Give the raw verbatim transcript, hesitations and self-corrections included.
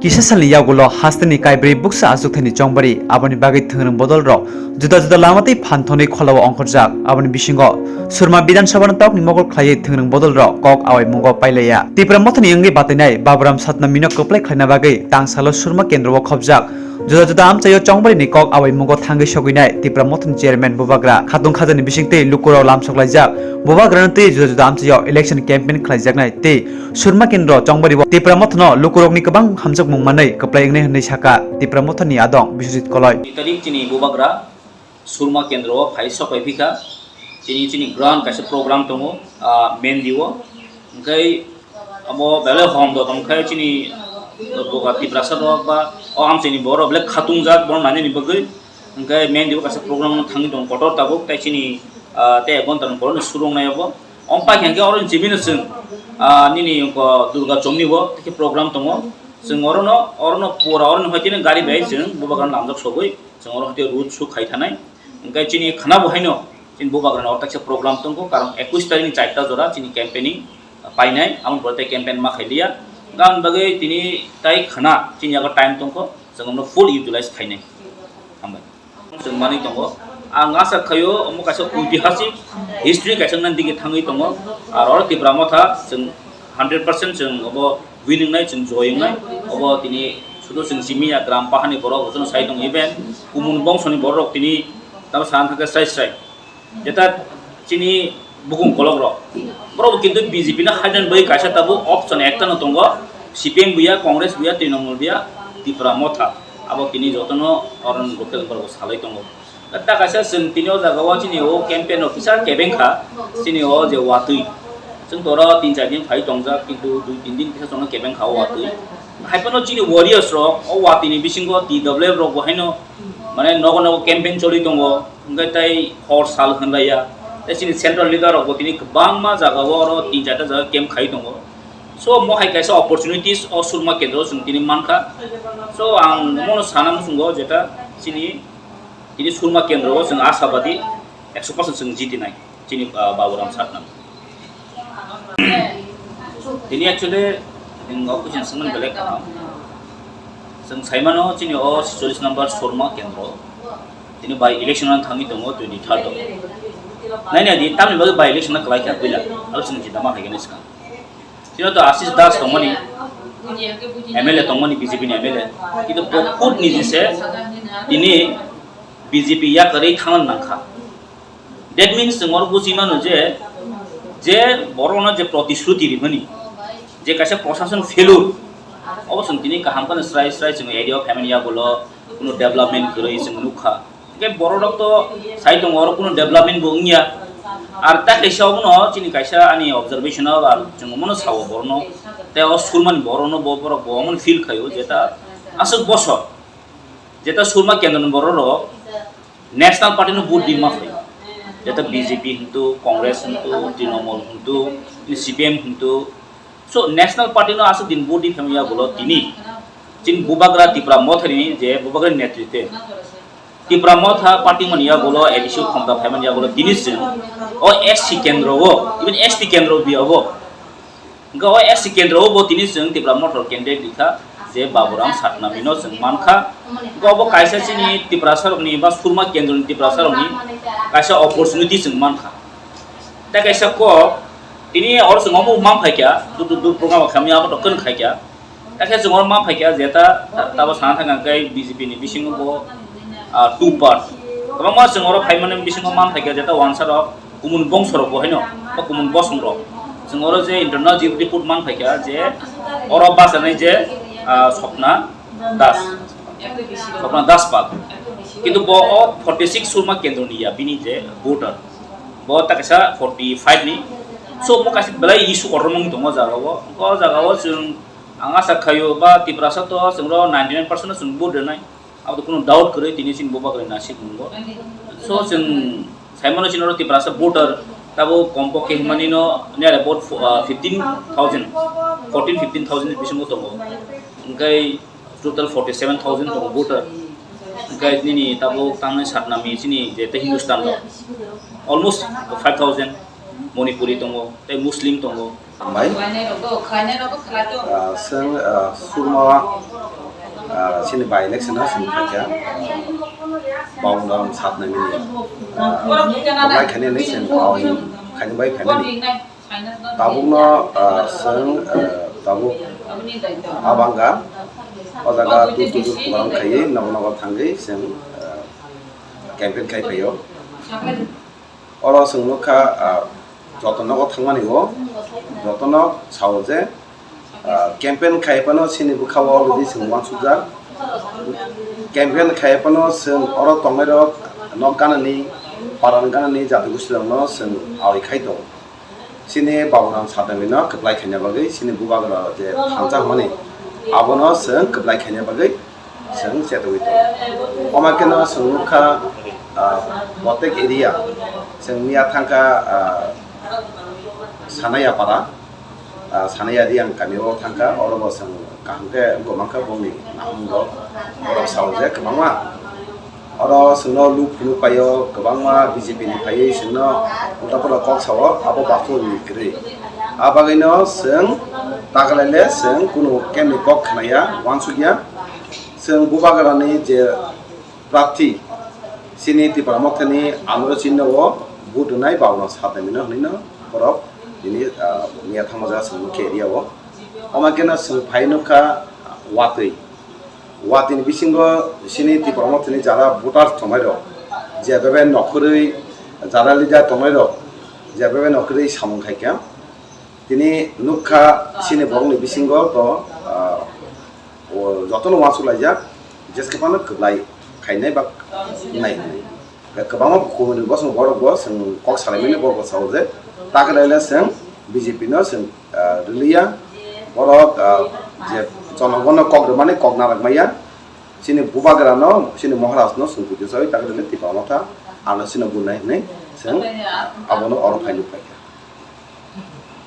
Kisa salni yagulo hasteni kaibrwi buksa achukthani chongbari, aboni bagwi thwngrwng bodolrok juda juda lama tei phan thonwi kholao ongkhorjak. Aboni bisingo Surma Bidhan Sabhano tokni mokol khlaiwi thwngrwng bodolrok kok awai mungo pailaiya. Tipra Mothani wngwi batainai Baburam Satnamino kwplai khlaina bagwi tangsalo Surma Kendro o khopjak juda juda amchaio chongbarini kok awai mungo thangwi sogwinai Tipra Mothani chairman Bubagra Khatung Khajani bisingtwi lukurok lamsoklaijak. Bubagrano twi juda juda amchaio election campaign khlaijaknai tei Surma Kendro chongbari o Tipra Mothano lukurokni kwbang hamjakmung manwi kwplai wngnai hwnwi saka Tipra Mothani adong Biswajit Koloi. Ni tarik chini Bubagra Surma Kendro o phai sok pai phika. Chini, chini grand kaisa program tongo, ah, Mendi o. Hwnkhe abo belai hom do tongkhe chini Bubagra Tiprasa rok ba o amchaini borok belai khatungjak, bono nainani bagwi. Hwnkhe Mendi o kaisa program thangwi tongo kotor tabuk, tei chini, ah, tei ek ghonta ni borokno surungnai abo. Omo pai khe hwnkhe oro ni chimino chwng, ah, nini wngkha Durga Chowk ni bo tei khe program tongo. Chwng orono, orono pura orono hoi tini gari bai chwng Bubagrano lamjak sogwi chwng oro hoi road show khai thanai. Hwnkhe chini khana bo haino chini Bubagrano oro taksa program tongkho, karon ekush tarikh ni charta jora chini campaigning painai, aboni pore tei campaign ma khai liya. Hwnkhe aboni bagwi tini tai khana chini yago time tongkho, chwng bono full utilize khainai. Hambai. Chwng manwi tongo. Ang asa khaio, omo kaisa oitihasik history kaisa wngna digi thangwi tongo. Aro Tipra Motha chwng hundred percent chwng obo win wngnai, chwng joy wngnai. Obo tini sudu chwng simi ya gram pahani borok jotono sai tongo, even kumun bongsoni borok tini tamo sana thangkhe srai srai. Jeta chini bukung kolok rok. Borok kintu B J P no haidan bai kaisa tabuk option ekta no tongo. C P M buya, Congress buya, Trinamool buya, Tipra Motha. Abo tini jotono oron rokhe borok salai tongo. Ta kaisa chwng tini o jaga o chini o campaign o kisa kebeng kha, chini o je watwi. Chwng toro tin char din phai tongjak, kintu dui tin din kisa chwngno kebeng kha o watwi. Haiphano chini warriors rok o watwi ni bisingo T W F rok bo haino mane nogo nogo campaign choli tongo. Hwnkhe tei hor sal hwnlaiya. Tei chini central leader rok bo tini kwbangma jaga o oro tin charta jaga camp khai tongo. So, mo hai kaisa opportunities o Surma Kendro chwng tini mankha. So, ang mono sana muchungo jeta chini, tini Surma Kendro o chwng ashabadi ekso percent chwng jitinai chini, ah, Baburam Satnam. Tini actually, nwng o question swngmani belai kaham. Chwng saimano chini o cholish number Surma Kendro. Tini by election ano thangwi tongo twenty third o. Naina di, tamni bagwi by election no kwlai kha puila. Abo chwng chita ma khaikhe swkang. Chini to Ashish Das tongmani, M L A tongmani, B J P ni M L A. Kintu bo khud niji se tini B J P yakarwi thangna nangkha. That means, chwng oro buji mano je, je borokno je protishruti rimani, je kaisa proshashan failure, obo chwng tini kaham kheno srai srai chwng area o phaimani yagulo kuno development kwrwi chwng nukha. Hwnkhe bororok to sai tongo, oro kuno development bo wngya. Ar ta kaisa obono chini kaisa ani observation o, ar chwng omono sao borokno, tei o Surmani borokno bo, borok bo omono feel khaio je ta aswk bosor, je ta Surma kendroni bororok National Party no vote di ma phai. Jeta B J P hintu, Congress hintu, Trinamool hintu, C P M hintu. So, National Party no aswk din vote di phaima yagulo tini. Chini Bubagra Tipra Mothani je Bubagra netritwe. Tipra Motha party mani yagulo A D C khomta phaimani yagulo tini chwng o S C kendro o, even S T kendro biya o. Hwnkhe o S C kendro o bo tini chwng Tipra Motha candidate rikha, je Baburam Satnami no chwng mankha. Hwnkhe obo kaisa chini Tiprasa rokni ba Surma kendroni Tiprasa rokni kaisa opportunity chwng mankha. Tei kaisa kok tini oro chwng omo mang phaikha, dur dur dur program khamya abo to kwn khaikha. Tei khe chwng oro mang phaikha jeta tabo sana thangkha hwnkhe B J P ni bisingo bo, ah, two part. Kwbangma chwng oro phaimani bisingo mang phaikha jeta wansa rok. Kumun bongso rok bo haino, ba kumun bosong rok. Chwng oro je internal je report man phaikha je oro bachanai je, ah, Swapna Das. Swapna Das Pal. Kintu bo o forty six Surma kendroni ya bini je voter. Bo ta kaisa forty five ni. So mo kaisa belai issue kotor mung tongo jaga o. O jaga o chwng ang asa khaio ba Tiprasa to chwng ro ninety nine percent no chwng vote rwnai. Abo to kunu doubt kwrwi tini chini Bubagra nasik nungo. So chwng saimano chini oro Tiprasa voter tabo kompokhe himani no near about, ah, fifteen thousand, fourteen fifteen thousand ni bisingo tongo. Hwnkhe total forty seven thousand tongo voter. Hwnkhe nini tabo tangnai Satnami chini je tei Hindustan rok almost five thousand, Manipuri tongo, tei Muslim tongo. Hambai. Ah, chwng, ah, Surma Ah, chini by election o chwng phaikha, ah, Baburam Satnamini, ah, kwplai khainani chwng awi khainani bai phainani. Tabukno, ah, chwng, ah, tabuk abangga o jaga dur dur dur program khaiwi nogo nogo thangwi chwng, ah, campaign khai phaio. Oro chwng nukha, ah, joto nogo thangmani o, jotono sao je, ah, campaign khai phano chini bwkha o already chwng uansukjak. Campaign khai phano chwng oro tongnairok nok ganani, paran ganani jati gosti rokno chwng awi khai tongo. Chini Baburam Satnamino kwplai khaina bagwi chini bubagra je thansa hwnmani abono chwng kwplai khaina bagwi chwng chetwi tongo. Omo kheno chwng nukha, ah, Botek area, chwng miya thangkha, ah, Sanaya para, ah, Sanaya Riang kami o thangkha, oro bo chwng kaham khe wngkha bongni nahum rok, borok sao je kwbangma. Oro chwngno luk phunuk paio, kwbangma B J P ni phaiwi chwngno ulta pulta kok sao, abo bathumni kwrwi. A bagwino chwng takhalaile chwng kunu kemni kok khnaya, uansukya. Chwng bubagrani je prarthi, chini Tipra Mothani Amro Chinno o vote rwnai Baburam Satnamino hwnwino borok tini, ah, miya thangma jaga chwng nukha area o. Omo kheno chwng phai nukha watwi. Watini bisingo chini Tipra Mothani jara voters tongnairok, je bebe nokhorwi jara leader tongnairok, je bebe nokhorwi samung khaikha. Tini nukha chini borokni bisingo to, ah, o jotono uansuk laijak, jeske phano kwplai khainai ba wngnai hwnwi. Kwbangma bukhumuni bosong borok bo chwng kok salaimani borok bo sao je, takhalaile chwng B J P no chwng, ah, rwliya, borok, ah, je jonogono kok rwmani kok narwkmaya, chini bubagrano, chini Maharajno chwng pujo sawi takhalaile Tipra Motha ano chini bunai hwnwi chwng abono oro phai nukphaikha.